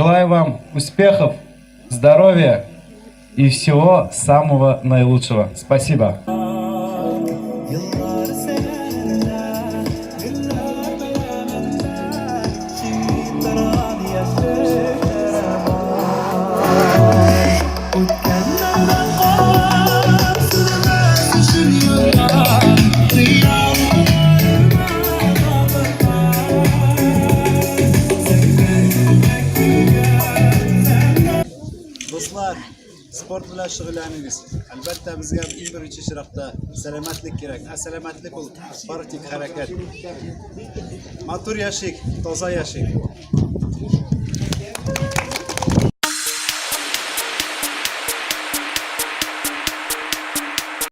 Желаю вам успехов, здоровья и всего самого наилучшего. Спасибо. Дуслар, спорт белән шөгыльләнегез. Әлбәттә, безгә иң беренче чиратта сәламәтлек кирәк. Ә сәламәтлек ул бары тик хәрәкәт. Матур яшик, таза яшик.